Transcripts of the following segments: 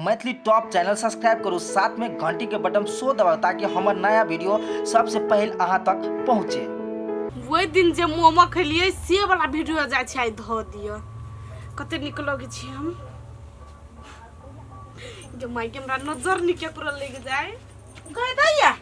Maithili top channel subscribe करू, साथ में घंटी के बटन सो दबाउ ताकि हमर नया वीडियो सबसे पहले अहाँ तक पहुँचे। ओहि दिन जे मोमो खेलियै से वाला वीडियो जाइ छै आइ धऽ दिअ, कते नीक लगै छै। हम गे माय के हमरा नजर नी केकरो लागि जाय। गए दैया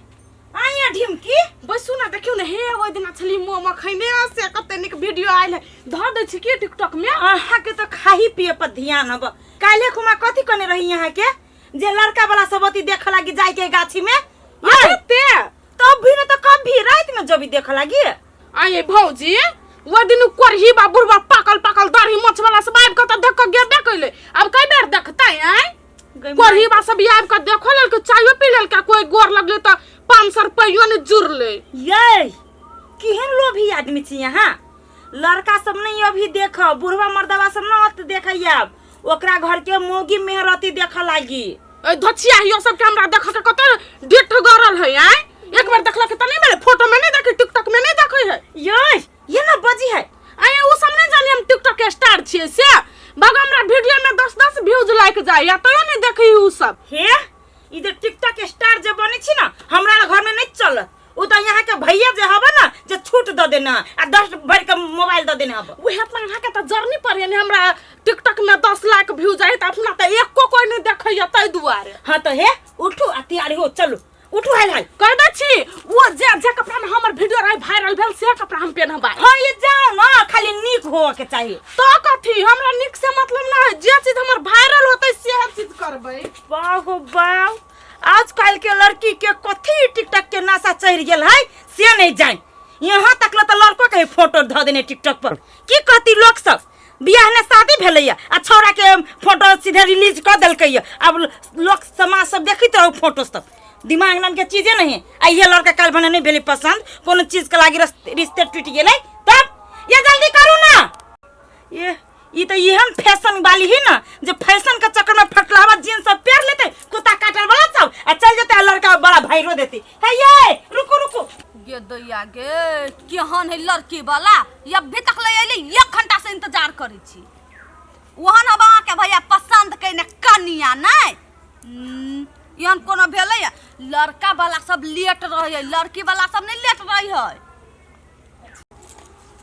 आइया ढिमकी बैसू ना, देखियौ ने हे ओहि दिना छली मोमो खैने से कते नीक वीडियो आयल है, धऽ दै छी की टिकटॉक में। अहाँ के तो खाही पिए पर ध्यान हब। काल्हे खुमा कथी कने रही यहाँ के जे लड़का वाला सब अथी देख लागी जाय के गाछी में? अरे ते तब भी न तो कब भी रात में जबी देख लागी। आये भौजी वो दिन कोरही बा बुढ़बा पाकल पाकल दाढ़ी मोछ वाला सब आबि कऽ तऽ देख कऽ गेबे कैले, अब कई बेर देखतै? आय कोरही बा सब आबि कऽ देखो लेलकै, चायो पी लेलकै, कोई गोर लगले तऽ 500 रुपैयो ने जुड़लै। ये केहन लोभी आदमी छी यहाँ। लड़का सब नहीं अभी देख, बुढ़वा मर्दवा सब न अत देखैया, ओकरा घर के मोगी मेहरती देख लागी। ए धोछिया हियो सब के हमरा देख के कते डेठ गरल है। आय एक बार देखलक त नहीं मेरे फोटो में नहीं देखे, टिकटॉक में नहीं देखे है। ये ना बजी है। आय उ सब नहीं जानी हम टिकटॉक के स्टार छिए से, भग हमरा वीडियो में 10-10 व्यूज लाइक जाय या तयो नहीं देखे उ सब। हे ई जे टिकटॉक स्टार जे बने छी ना हमरा घर में नहीं चलत। उ त यहाँ के भैया जे हबे ना जे छूट द देना आ 10 भर के मोबाइल द देना हबे। उहे अपना अहाँ के त जरनी पर यानी हमरा टिकटॉक में 10 लाख व्यूज आए त अपना त एको कोई नहीं देखैया तै दुआरे। हां त हे उठू आ तैयारी हो, चलू उठू हाल हाल। कह दै छी वो जे जे कपड़ा में हमर वीडियो रहे वायरल भेल से कपड़ा हम पेनहबै। हां ये जाओ ना, खाली नीक होवे के चाहिए। तो कथी हमरा नीक से मतलब ना है, जे चीज हमर वायरल होतै से चीज करबै। वाह हो वाह, आजकल के लड़की के कथी टिकटॉक के नासा चढ़ गेल है से नहीं जान। यहाँ तक ल त लड़को के फोटो ध देने टिकटॉक पर। की कहती लोग सब, बियाह ने शादी भेलैया आ छौड़ा के फोटो सीधे रिलीज कर देलकैया, अब लोग समाज सब देखैत रहो फोटो सब। दिमाग नाम के चीजे नहीं आ ये लड़का काल भने नहीं भेलै पसंद, कोनो चीज के लागी रिश्ते टूट गेलै तब ये जल्दी करू ना। ये ई तो एहन फैशन वाली ही ना जे फैशन के चक्कर में फटलावा जींस सब पहन लेते, कुत्ता काटल वाला सब आ चल जेते आ लड़का बड़ा भाईरो देते। हे ये रुको रुको गे दैया गे, केहन है लड़की वाला, अभी तक ले अयली 1 घंटा से इंतजार करै छी। ओहन अब अहाँके भैया पसंद कयने कनिया नहि। एहन कोनो भेलै? लड़का वाला सब लेट रहै है, लड़की वाला सब नहीं लेट रहै है।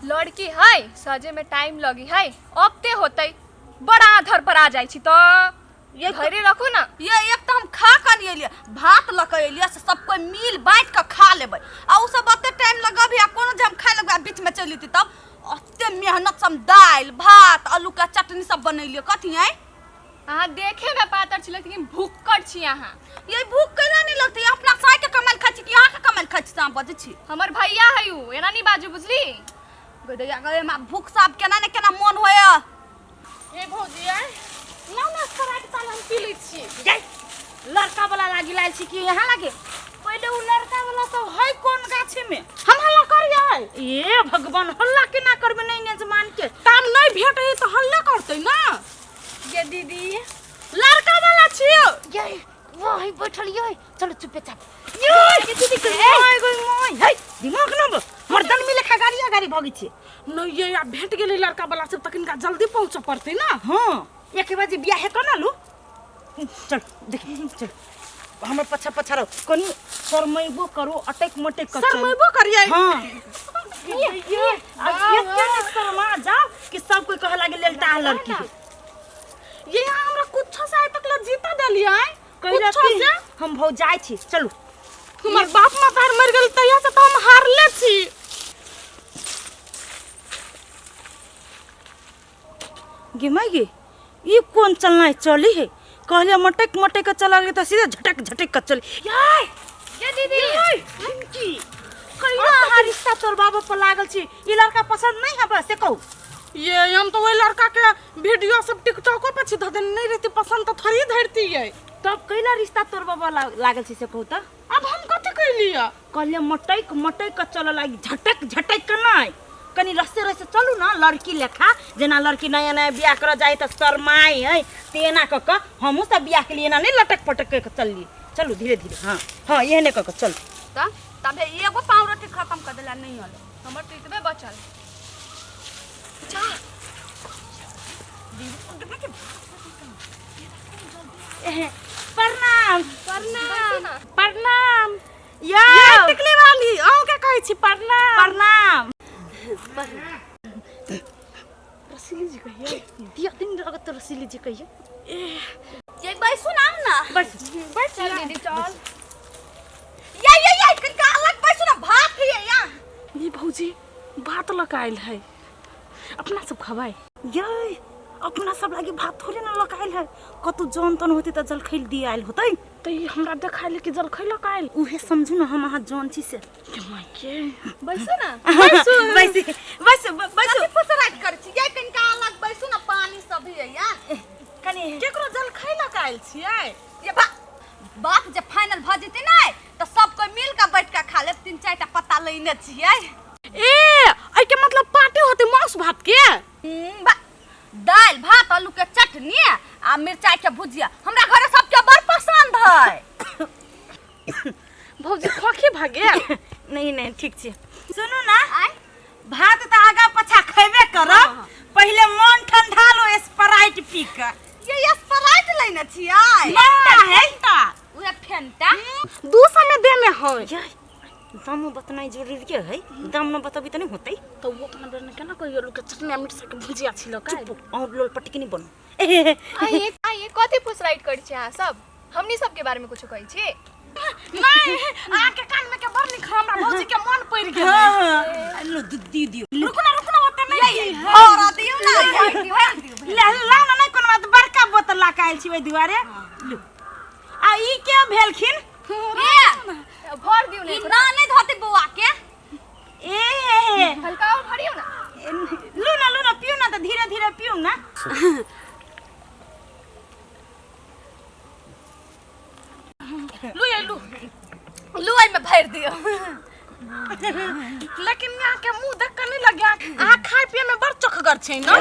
लड़की है सजे में टाइम लगी है, अब ते होतै बड़ा आधर पर आ जाइ छी तो ये धैर्य रखू ना। ये एक तो हम खा कर नहीं एलियै, भात लऽ कऽ एलियै से सब कोई मिल बाँटि कऽ खा लेबै, आ उ सब ओते टाइम लगबही आ कोनो जे हम खाय लगबै आ बीच में चलि जेतै तब ओते मेहनत से हम दालि भात आलू के चटनी सब बनेलियै। कथी आँय? अहाँ देखे में पातर छी लेकिन भुक्कड़ छी अहाँ। ये भूख केना नहीं लगतै? अपना साय के कमाइल खाइ छी कि अहाँ के कमाइल खाइ छी से अहाँ बजै छी? हमर भैया है उ, एना नहीं बाजू बुझली। गदैया गए मा भूख साफ केना ने केना मन होय। हे भौजी आय लाउ ना स्प्राइट ताल हम पी लै छी। जाय लड़का वाला लागी लाल छी कि यहाँ लागे? पहिले उ लड़का वाला सब है कोन गाछी में? हम हल्ला करियै। ए भगवान, हल्ला केना करबे नहीं ने जमान के? ताम नहीं भेटै त हल्ला करतै ना। ये दीदी लड़का वाला छियो। ये वो है बैठल ये, चलो चुपे चाप। ये दीदी के मोय गई मोय हे दिमाग न बस मर्दन मिले खा गाड़ी गाड़ी भगै छी। नहीं ये आ भेट गेलै लड़का वाला सब तखन का जल्दी पहुंच पड़तै ना। हां एक बजे बियाह है कोना लू। चल देख चल हमर पछा पछा रहो, कनी शरमैबो करो अटैक मटैक कर शरमैबो करियै। हां ये अब ये ने शर्मा जाओ कि सब कोई कह लागे लेलटा लड़की है। ये यहाँ हमरा कुछो से आइ तक ल जीता देलियै। कहिला कुछो से हम भौ जाय छी चलू। हमर बाप मतार मर गेल तहिया से त हम हारले छी। गे माय गे, ई कोन चलना चली है? कहले मटक मटक के चला गई त सीधे झटक झटक के चली। याय ये दीदी की कहिया अहाँ रिश्ता तोड़बाबऽ पर लागल छी? ई लड़का पसंद नहीं है बस से कहू। ये हम तो वही लड़का के वीडियो सब टिकटॉको पर छी धऽ देने, नहीं रहती पसंद तो थोड़ी धरती ये। तब कैला रिश्ता तोड़बाबऽ लागल छी से कहू त? अब हम कथी कैलियै? कहलियै मटक मटक के चलऽ लागी, झटक झटक के नहीं, कनी रस्ते रस्ते चलू ना लड़की लेखा, जेना लड़की नया नया बियाह करऽ जाइ तऽ शरमाइ है तेना कऽ कऽ हमहूँ सब बियाह के लिए एना नहीं लटक पटक के चलली। चलू धीरे धीरे, हाँ हाँ एहने कऽ कऽ चलू। त तबे एगो पाव रोटी खत्म कर देला नहीं होले। हमर तो इतबे बचल। जा। प्रणाम। प्रणाम प्रणाम। यौ ये टिकली वाली अहूँ के कहै छी प्रणाम। प्रणाम। रसीली जी कहिए दिया दिन लगत रसीली जी कहिए। ये बैसू ना ना। बस बैठ चल दीदी चल। या या या कनिका अलग बैसू ना, भात है या। ये भौजी भात लकायल है, अपना सब खबाई। ये अपना सब लागी भात थोड़े ना लकायल है, कतौ जन तन होते त जलखै दिए आयल होतै। तो ये हमरा देखायल कि जलखै लकायल, उहे समझू ना हम अहाँ जन छी से। के मायके बैसू ना। बैसू बैसू बैसू बैसू। कथी फुसराइत करै छी? ये कनिका अलग बैसू ना, पानी सब है या। कनी केकरो जलखै लकायल छियै? ये बात जे फाइनल भ जेतै नै त सब कोई मिल के बैठ के खा लेब, तीन चारि टा पत्ता लेने छियै। ए एहि के मतलब पार्टी होते मांस भात के? दालि भात आलू के चटनी आ मिरचाई के भुजिया हमरा घरे सबके बड़ पसंद है। भौजी खोखी भऽ गेल? नहीं नहीं ठीक छै। सुनू ना, आय भात त आगा पछा खैबे करब, पहिले मन ठंडा लो स्प्राइट पी के। ये स्प्राइट लेने छियै? फेंटा है उहे फेंटा 200 में देने है। ये दामो बतनाइ जरूरी है, दाम न बतबी त नहीं होतै। तो वो अपना बेर केना कहियो आलू के चटनी आ मिरचाई के भुजिया छिलक। चुप और लोल पटकी नहीं बनू। आइए आइए कथी फुसराइट करै छी अहाँ सब? हमनी सबके बारे में कुछो कहै छी? नहीं अहाँ के कान में के बड़ नीक हमरा भौजी के मन पड़ि गेल। हां लो दूध दियो दियो। रुकू ना रुकू ना, ओते नहीं ये भर दियौ ना, भर दियौ भर दियौ। ले ला ना, नहीं कोनो बात, बड़का बोतल ला के आयल छी ओहि दुआरे। लो आ ई के भेलखिन? ए भर दियौ ने, ई ना नहीं धोती बौआ के। ए हल्का और भरियौ ना। लू ना लू ना पियू ना, त धीरे धीरे पियू ना। लू ये लू लू एहिमे भरि दियौ। लेकिन यहाँ के मुंह देख के नहीं लगे अहाँ खाय पिए में बड़ चखगर छै ना।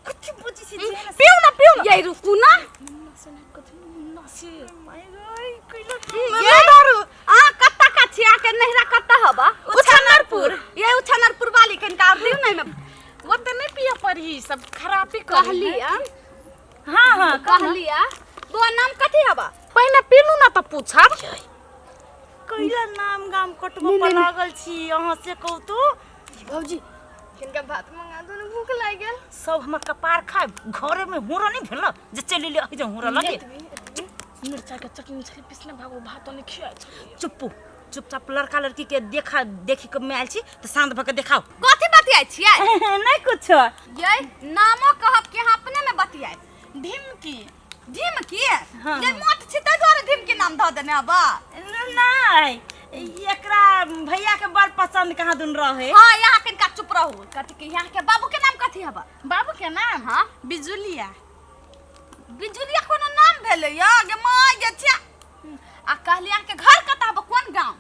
कथी बुझी छी? पियू ना पियू ना। ये रुकू ना। ये दारू आ कत्ता का छी? आ के नहिरा कत्ता हबा? उछनरपुर। ये उछनरपुर वाली कनिका और दियौ ना एहिमे। ओते नहीं पिए पड़ी, सब खराबी कहलिया। हां हां कहलिया। बौआ नाम कथी हबा? पहिने पीलू ना त पूछब। कैला नाम गाम कटबो पर लागल छी अहाँ से कहू तो। भौजी किनका भात मंगा दो ना, भूख लागि गेल। सब हमर कपार खाए घरे में हुरो नहीं भेल जे चलि ले जे हुरो लगे। मिरचाई के चटनी छली पिसने भागो भात नहीं खियाइ छली। चुप्पू चुपचाप लड़का लड़की के देखा देखी के में आयल छी त शांत भ के देखाओ। कथी बतियाइ छियै? नहीं कुछो। ये नामो कहब कि अहाँ अपने में बतियाइ। ढिमकी। ढिमकी? हाँ। ये मोट छी ताहि दुआरे ढिमकी नाम धऽ देने हबा? नहीं एकरा भैया के बड़ पसंद कहाँ दुन रहे। हाँ यहाँ कनिका चुप रहू। कथी के यहाँ के बाबू के नाम कथी हबा? बाबू के नाम? हाँ। बिजुलिया। बिजुलिया कोनो नाम भेलै या गे माय गे छे। आ कहली अहाँ के घर कतऽ हबा, कोन गाँव?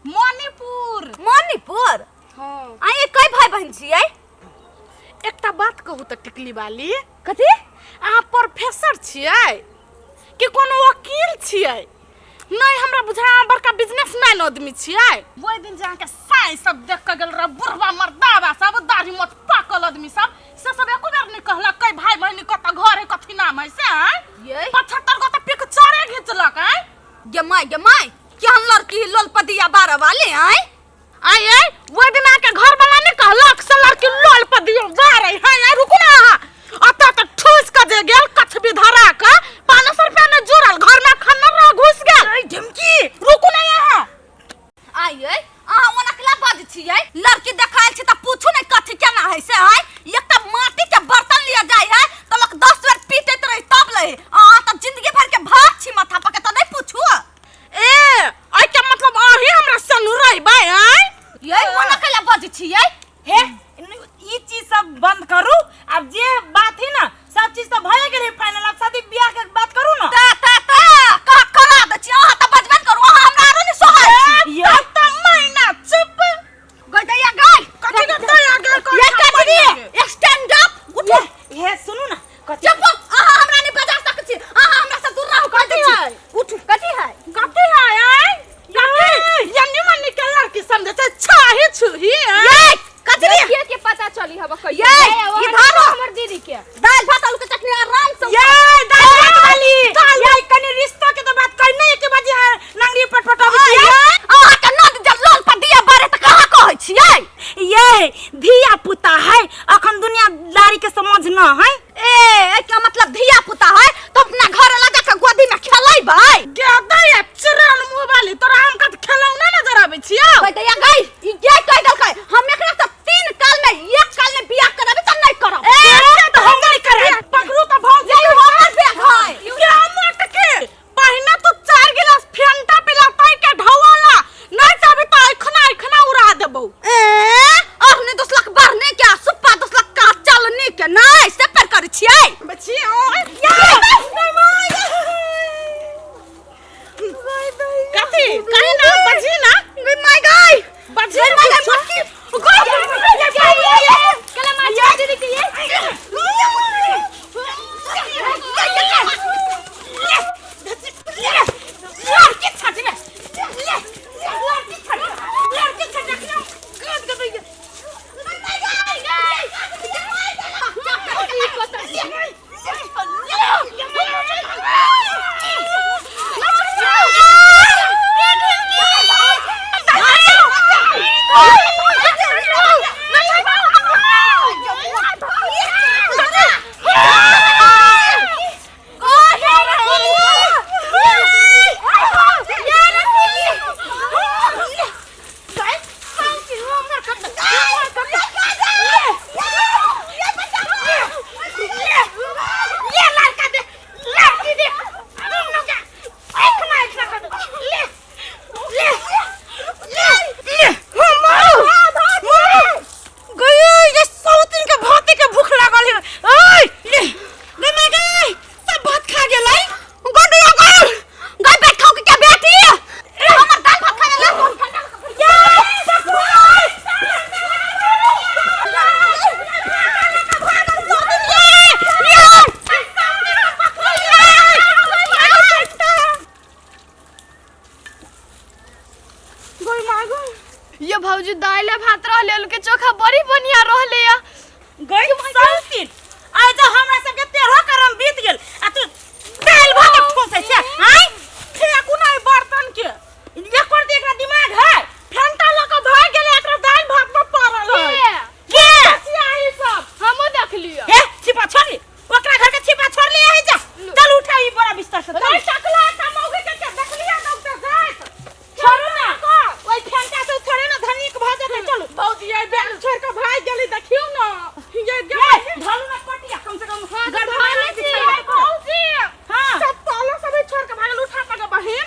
मणिपुर। मणिपुर? हाँ। आ ये कई भाई बहन छियै? एकटा बात कहू त टिकली वाली। कथी? अहाँ प्रोफेसर छियै कि कोनो वकील छियै? नहीं हमरा बुझाय अहाँ बड़का बिजनेसमैन आदमी छियै। ओहि दिन जे अहाँके साइ सब देख के गेल रह, बुढ़वा मर्दावा सब दाढ़ी मोछ पाकल आदमी सब, से सब एको बेर नहीं कहलक कै भाई बहिन कतऽ घर है कथी नाम है से? आँय ये 75 गो तऽ पिक्चरे घिचलक। आँय गे माय गे माय, केहन लड़की है लोलपदिया बारह वाले? आँय आँय आँय ओहि दिन अहाँके घर वाला नहीं कहलक से लड़की लोल पर दियो बारह है? आँय रुकू ना अहाँ, अतऽ तऽ ठूस के जे गेल कछबी धरा के 500 रुपया नहीं जुड़ल, घर में खन्ना रह घुस गेल। ढिमकी रुकू ना अहाँ। आँय अहाँ ओना केला बाजै छियै? लड़की देखायल छी तऽ पूछू ने कथी केना है से? आँय एकटा माटी के बर्तन लिअ जाइ है तऽ लोक 10 बेर पीटैत रही तब लै। अहाँ तऽ जिंदगी भर के भार छी माथा पर के, तऽ नहीं पूछू। ए एहि के मतलब अहीं हमरा सनुरैबै? आँय ये ओना केला बाजै छियै? हे ई चीज सब बंद करू, अब जे बात है ना सब चीज तो भए गेल है फाइनल, अब शादी ब्याह के बात करू ना। ता ता ता कह करा दै छी अहाँ तऽ बजबे करू, अहाँ हमरा आरो नहीं सोहाय छी। ये त मैना चुप गई दैया गई कथी के दया गेल? ये कथी स्टैंड अप उठू। हे सुनू ना कथी चुप, अहाँ हमरा नहीं बजा सकै छी, अहाँ हमरा से दूर रहू कह दै छी। उठू। कथी है? कथी है? आँय कथी ये निमन निकल लड़की समझे छै छाही छुही? आँय ये छियै। गेदा या चुड़ैल मुँह वाली तोरा हम कत खेलौना नजर आबै छियौ। कह दैया गई ई के कह देलकै हम एकरा से 3 काल में 1 काल में बियाह करबे त नहीं करब। ए त हम नहीं करे पकड़ू त भौजी ये हमर बेग है। ये मोटके पहिने तू 4 गिलास फेंटा पिला तई के ढवाला नहीं त अभी त एखना एखना उड़ा देबौ। ए और ने 10 लाख बढ़ने के सुप्पा 10 लाख का चलनी के नहीं से पर करै छियै। बच्ची ओए कथी कहीं ना बची ना गई my गई बची गई my गई मोटकी गई कला मार छोड़ दीदी के ये लड़की छट ले ले लड़की छट लड़की छट गद गद भूख लागल है। ओए ले ले मैं गई सब भात खा गेलै। गंडुआ गई गई बैठ खाओ के क्या बेटी हमर दाल भात खाने ला। ये भौजी दाल भात रहले आलू के चोखा बड़ी बढ़िया रहले या। गई सौतीन आइ जो हमरा सबके 13 करम बीत गेल आ तू दाल भात ठोसै छै। आइ फेंकू ना ई बर्तन के एकर त एकरा दिमाग है। फेंटा लऽ के भागि गेलै एकरा दालि भात पर पड़ल है। के बचिया ई सब हमो देख लियो। हे छिपा छोड़ ले ओकरा घर के छिपा छोड़ ले आइ जा चल उठा ई बड़ा बिस्तर से चल। अरे टकला त मौगी के के देखलियै डॉक्टर जाइत छोड़ू ना ओइ फेंटा से थोड़े ना धनिक भ जेतै। चलू भौजी ई बैग छोड़ के भागि गेली देखियौ ना ये ए ढालू ना पटिया कम से कम हां गढ़ा भागि में छियै भौजी। हां सब ताला सब छोड़ के भागल उठा के बहिन।